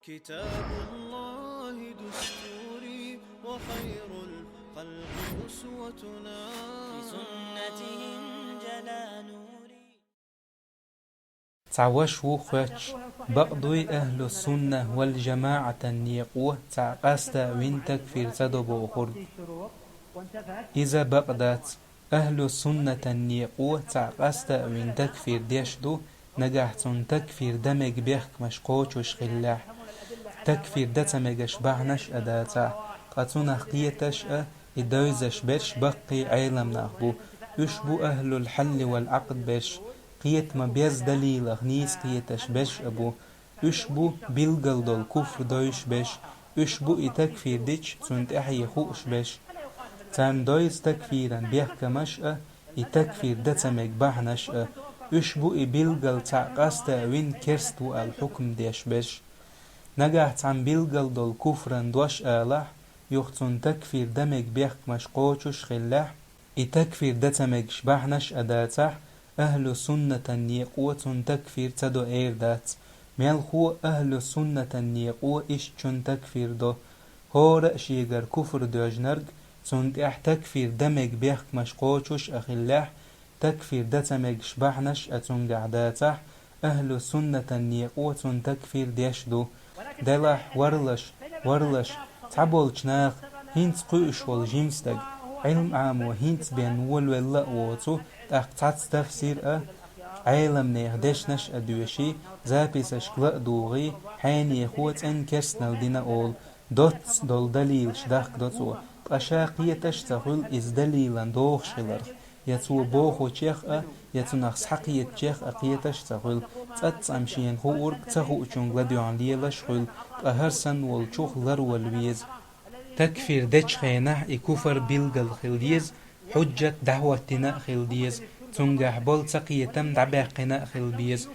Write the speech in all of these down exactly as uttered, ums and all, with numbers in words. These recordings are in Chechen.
كتاب الله دستوري وخير الخلق أسوتنا. بسنته انجلى نوري. Цхьа ваш ву хоьттуш, бакъ дуй ахӀлу сунна вал жамаӀатан некъо цхьаъ къаста а вина такфир ца до бохург? Иза бакъ дац. АхӀлу суннатан некъо цхьаъ къаста а вина такфир деш ду, нагахь цунна такфир дан мега бехкамаш кхочуш хиллехь. Такфир дан ца мегаш бахьанаш а дацахь, ткъа цунах кхеташ а, и довзаш берш баккхий Ӏеламнах бу. Уьш бу ахӀлул хьалли вал Ӏакъд берш, кхетама беза далилах нийса кхеташ берш а бу. Уьш бу билггал долу куфр довзаш берш, уьш бу и такфир дича цунна тӀаьхье хууш берш. Царна довза такфиран бехкамаш а, и такфир дан ца мега бахьанаш а, уьш бу и билггал цхьаъ къаста а вина керста ву аьлла хьукм деш берш. Нагахь цхьамма билггал долу куфран дош алахь, юха цунна такфир дан мега бехкамаш кхочуш хиллехь, и такфир дан ца мегаш бахьанаш а дацахь, ахӀлу суннатан некъо цунна такфир ца до эр дац. Мелхо ахӀлу суннатан некъо ишттачунна такфир до. ХӀора а шегара куфр доьжнарг, цунна тӀехь такфир дан мега бехкамаш кхочуш а хиллехь, такфир дан ца мегаш бахьанаш а цуьнгахь дацахь, ахӀлу суннатан некъо цунна такфир деш ду. Делахь, варлаш, варлаш, цхьаболчу наха хӀинца кхуьуш волу жима стаг, Ӏилма Ӏамо хӀинца бен волавелла а воцу, тӀаккха цхьацца тафсир а, Ӏеламнехан дешнаш а доьший, записашка ла а дугӀий, хьенехо цӀена керстанал дина олу, доцца долу далилаш дахка до цо, ткъа ша кхеташ а ца хуьлу иза далилан дохуш хиларх, я цо бохучех а, я цунах схьакхетачех а кхеташ а ца хуьлу, цӀаццӀам шена хуург ца хуучуьнга ладоьгӀна лелаш а хуьлу, ткъа хӀара санна волчух ларвала веза. Такфир дечу хенахь и куфар билггал хила деза, хьуджат дӀахӀоттина а хила деза, цуьнгахь болу цакхетам дӀабаьккхина а хила беза.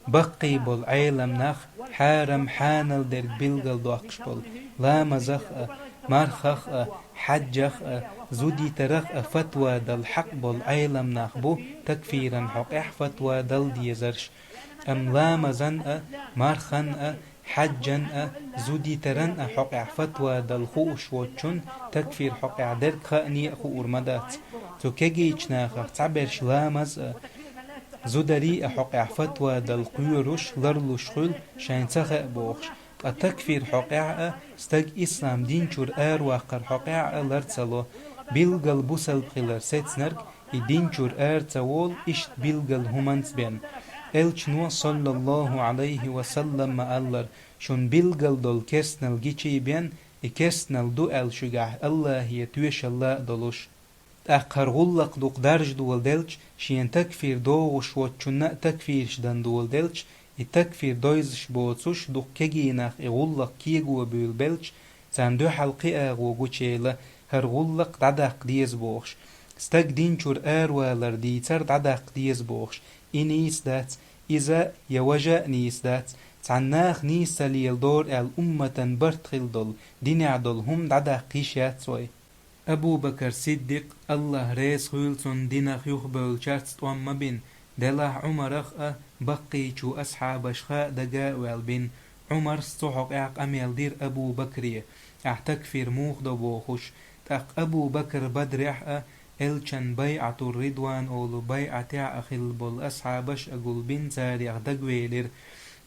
Баккхий болу Ӏеламнах хьарам-хьанал дерг билггал доккхуш болу, ламазах а, мархах а, хьаьжжах а, зуда йитарах а фатва дала хьакъ болу Ӏеламнах бу такфиран хьокъехь фатва дала дезарш. Амма ламазан а, мархан а, хьаьжжан а, зуда йитаран а хьокъехь фатва дала хууш воцчунна такфир хьокъехь дерг хаъане а хуур ма дац. Цу кегийчу нахах цхьаберш ламаз а, зударий а хьокъехь фатва дала кхоьруш, ларлуш хуьлу, шайн ца хаьа бохуш, ткъа такфир хьокъехь а, стаг ислам дин чуьра араваккхар хьокъехь а лар ца ло. Билггал бусалба хилар сецнарг и дин чуьра ара ца волу иштта билггал хӀуманца бен. Элчано, саллаллаху Ӏалайхи ва саллам, ма-аллара: «Шуна билггал долу керстанал гичий бен, и керстанал ду аьлла шуьгахь Аллахе тоьшалла а долуш». ТӀаккха хӀара гӀуллакх дукха даржа доладелча, шена такфир догӀуш воцчунна а такфираш дан доладелча, и такфир довзаш боцуш дукха кегий нах и гӀуллакх кего буьйлабелча, царна дуьхьал кхин агӀо гучуяйла, хӀара гӀуллакх дӀадаккха деза бохуш, стаг дин чуьра аравалар дийцар дӀадаккха деза бохуш, и нийса дац, иза я важа а нийса дац, цхьана наха нийса ца леладора аьлла умматан барт хила долу, динехь долу хӀума дӀадаккха йиш яц вай. Абу Бакр Сиддикъ, Аллах реза хуьлда цунна, динах юхабевллачаьрца тӀом ма бина, делахь Ӏумарах а, баккхийчу асхьабашха а дага а ваьлла бина. Ӏумарс цу хьокъехь къамел дира Абу Бакре, ахь такфир муха до бохуш. ТӀаккха Абу Бакр Бадрехь а, Элчан байӀатур-ридван олу байӀатехь а хилла болу асхьабаш а гулбина, царех дагавелира.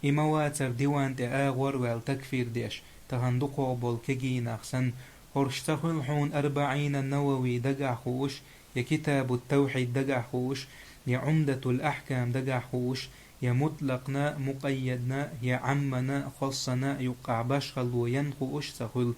И ма вацара диван тӀе агӀор а ваьлла такфир деш, тахана дукхох болу кегий нах санна. ХӀорш ца хуьлу хьуна АрбаӀина Навави дагахь хууш, я Китабут-Тавхьид дагахь хууш, я Ӏумдатул-Ахькам дагахь хууш, я мутлакъна, мукъайядна, я Ӏаммана, хоссана юккъахь башхалла ян хууш ца хуьлу,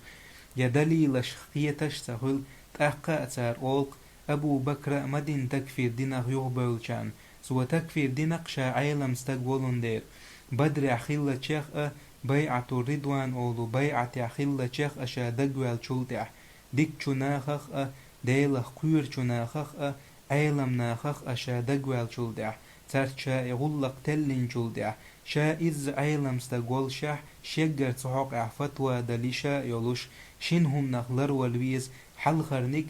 я далилашха кхеташ ца хуьлу, тӀаккха а цара олу-кх: Абу Бакра а ма дина такфир динах юхабевллачарна, цо такфир дина-кх ша Ӏелам стаг волун дера. Бадрехь хиллачех а, байӀатур-ридван олу байӀатехь хиллачех а ша дагаваьллачул тӀаьхьа, дикачу нахах а, Делах кхоьручу нахах а, Ӏелам нахах а ша дагаваьллачул тӀаьхьа, цаьрца ша и гӀуллакх теллинчул тӀаьхьа, ша изза Ӏелам стаг воллушехь, шеггара цу хьокъехь фатва дала йиш а йолуш, шина хӀуманах ларвала веза, хьалхарниг,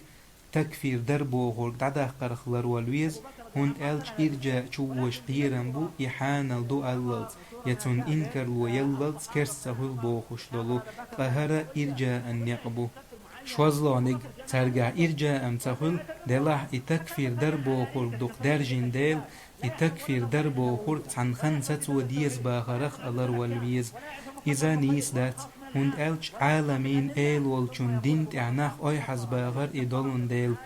такфир дар бохург дӀадаккхарх ларвала веза, хӀунда аьлча иржаъ чу вожа кхерам бу и хьанал ду аллалц, я цунна инкарло яллалц керста ца хуьлу бохуш долу, ткъа хӀара ирджаан некъ бу. ШозлагӀниг, цаьргахь ирджаам ца хуьлу, делахь и такфир дар бохург дукха даьржина дела, и такфир дар бохург цхьана хан сацо деза бахарах а ларвала веза. Иза нийса дац, хӀунда аьлча Ӏаламийн Эла волчун дин тӀехь нах ойхьазбахар и долун дела.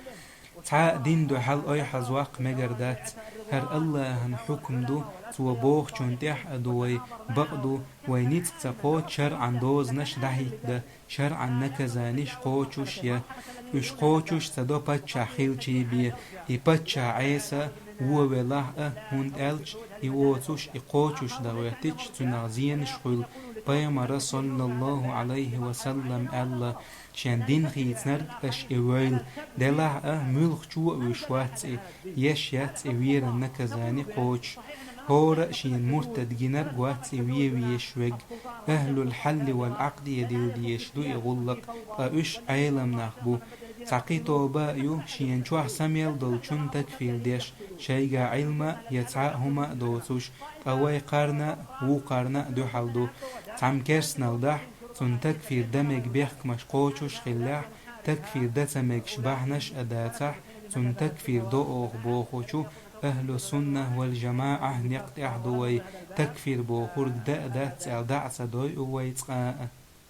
Цхьа а дин дуьхьал ойхьазваккха мегар дац. ХӀара АллахӀан хьукам ду, Цо бохучунна тӀехь а ду вай, бакъ ду, вай ницкъ ца кхочу шарӀан дозанаш дӀахӀиттадан, шарӀан наказаниш кхочуш я. Уьш кхочуш ца до паччахь хилчий бен, и паччахь Ӏеса вон велахь а, хӀунда аьлча и воцуш, и кхочуш дан гӀоьттича, цуьнах зенаш хуьлу. Пайхамара, саллаллаху Ӏалайхи ва саллам, аьлла: «Шен дин хийцинарг аша и войла, делахь а муьлххачо а вуьш вац и, еш яц и веран наказани кхочуш. ХӀора а шена муртад гинарг вац и вен везаш верг». Ахьлул хьалли вал Ӏакъди дилла дезаш ду и гӀуллакх, ткъа уьш Ӏелам нах бу. Цхьа кхин тоба а ю, шена чохь са мел долчунна такфир деш, шайга Ӏилма а, я цхьа а хӀума а доцуш, ткъа вай кхарна а, вукхарна а дуьхьал ду. Цхьамма керстанал дахь, цунна такфир дан мега бехкамаш кхочуш хиллехь, такфир дан ца мегаш бахьанаш а дацахь, цунна такфир до оха бохучу Ахьлу Сунна вал ЖамаӀа некъ тӀехь ду вай, такфир бохург дан а дац аьлла дӀа а ца дойу вай цкъа а.